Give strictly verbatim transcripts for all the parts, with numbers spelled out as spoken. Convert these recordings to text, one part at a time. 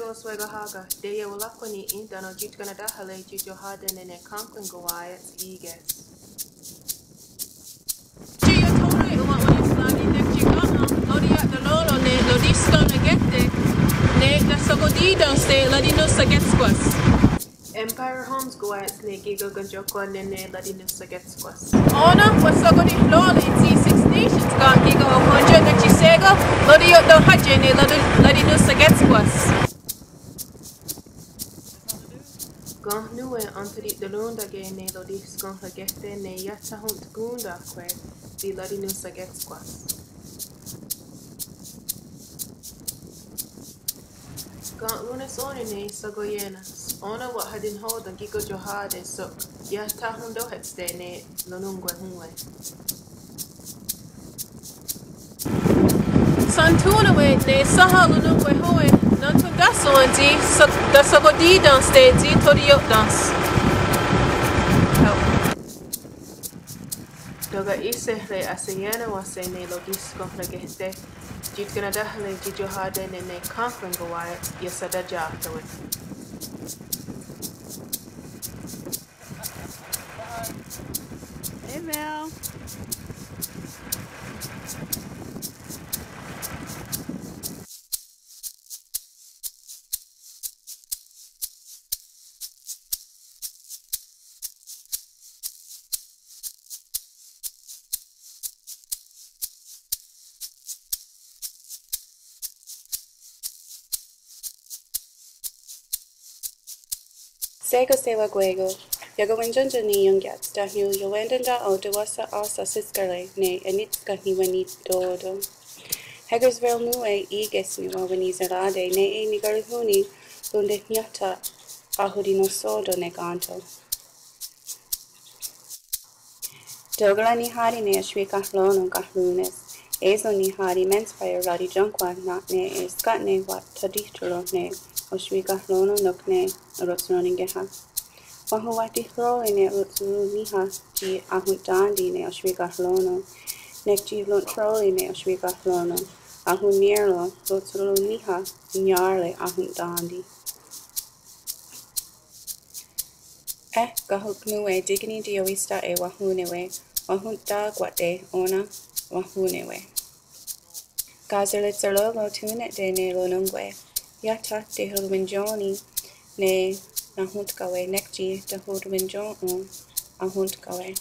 Oswego Haga, teie wa'lakkwé:ni' tánon' tsi tkanatahale tsi tioháte nè:ne kénhkwen konwá:iats í:ke's. Tsi iothá:re wa'watahstá:ni' nek tsi ken-, loria'tarò:ron ne rotiskenhrakéhte' ne tahshakotí:tens ne ratinonhsakétskwas. Empire Homes konwá:iats ne kí:ken kentsióhkwa nè:ne ratinonhsakétskwas. Ó:nen wahshakotihrhó:re tsi Six Nations ken kí:ken ohóntien nek tsi shé:kon rorio'tonhátie' ne rati-, ratinonhsakétskwas. Ken' nón:we enteri'tarón:take' ne rotiskenhrakéhte' ne iah thahontkón:tahkwe' tsi ratinonhsakétskwas. Ken' rón:ne's ó:ni' ne shakoié:nahs, ó:nen wa'atinhó:ten' kí:ken tioháte' sok iah thahontóhetste' ne rononkwehón:we. Shonthón:nawe' ne sénha rononkwehón:we nonthontáhsawen' tsi sa-, tahshakotí:tens ne tsi thorió'tens. Tóka' í:se' ahseié:nawa'se' ne rotiskenhrakéhte' tsi tkanatahale tsi tioháte nè:ne kénhkwen konwá:iats iesatatia'tá:wen'. Hey, Mel. Shé:kon sewakwé:kon, iakowentsón:ten' ne iónkiats tánon' iowehtèn:tare tewáhsen áhsen sískare ne anitskenniwennitò:ten. Hagersville nón:we í:ke's ne wa'weniserá:te' nè:'e nikarihón:ni rontehniénhta ahotinonhsò:ten ne kén:ton. Tóka' nihá:ti ne ohskwí:ka'ronnon' karón:ne's. É:so nihá:ti Menspire ratiión:kwa ná: ne é:so ken' ne wa'thatíhtera'ne' ohskwí:ka'ronnon' nok ne rotsró:ni' kéha. Wahonwatihrò:ri ne rotsró:ni' níha tsi ahontèn:ti ne ohskwí:ka'ronnon'. Nek tsi rontró:ri ne ohskwí:ka'ronnon'. Ahonní:ron' rotsró:ni' níha niiá:re ahontèn:ti. Eh, kahónk nón:we tékeni tsi iowísta' wahón:newe', wahontákwate' ó:nen wahón:newe'. Kaiser Letzerogo thón:nete' ne ronón:kwe', iah tha tehotiwén:tsion ne nahontkáwe' nek tsi tehotiwén:tsion ahontkáwe'.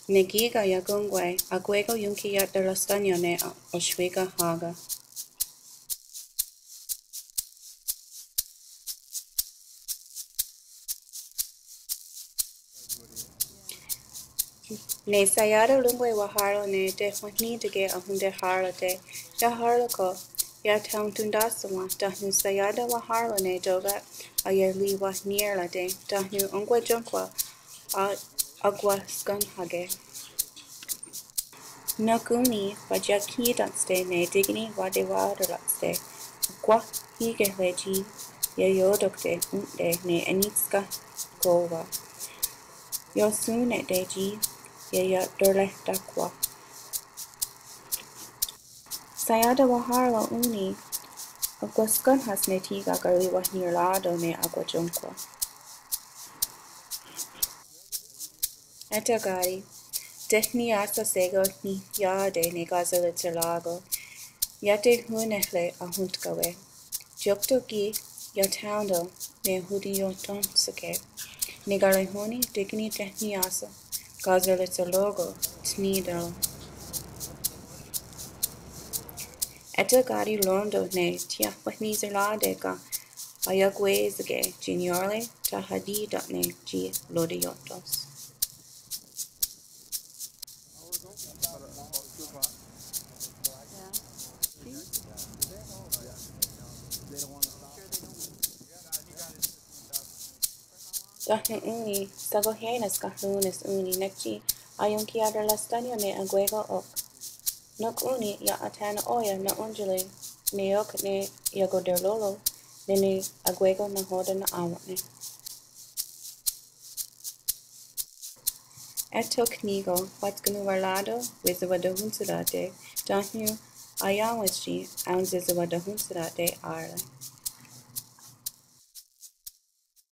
Ne kí:ken iakón:kwe' akwé:kon ionkiia'tarohstánion ne ohskwí:ken há:ka. Ne shaià:ta rón:kwe wahèn:ron' ne tehwenhní:take' ahontehá:rate', iahà:rako' iah tha'ontontáhsawen' tánon' shaià:ta wahèn:ron' ne tóka' aiarihwahní:rate' tánon' onkwatión:kwa a-, akwáh skón:hake'. Nok ó:ni' wa'tiakhí:tentste' ne tékeni wa'tewatará:tste', kwah í:kehre' tsi iaiotókte' ón:te' ne anitskenhkó:wa. Iohsón:nete' tsi iaia'tarehtà:kwa. Shaià:ta wahèn:ron' ó:ni' akwáh skón:has ne thí:ken karihwahní:rá:ton' ne akwatión:kwa. É:ta ká:ti, tehniiáhse shé:kon nihiá:ti ne Kaiser Letzerogo, iah tehonnéhre' ahontkáwe'. Tiók tho ki' iah thaón:ton' ne hotiión:tonhsake'. Nikarihón:ni tékeni tehniiáhse, Kaiser Letzerogo tsi ní:taro'. É:ta ká:ti rón:ton' ne tsi iah wenhniserá:te' ken aiakwé:sake' tsi niió:re tahatí:ta'ne' tsi rotiión:tons. Tánon' ó:ni' shakohié:nas karón:ne's ó:ni' nek tsi aionkiia'tarohstánion ne akwé:kon ok. Nok ó:ni' iah athè:ne' ó:ia' na'óntiere' ne ok ne iakoterò:ron' nè:ne akwé:kon nahò:ten na'á:wen'ne'. É:tho ní:kon wa'tkononhwerá:ton' wísewatahonhserá:te' tánon' aiá:wens tsi aonsewatahonhserá:te' á:re'.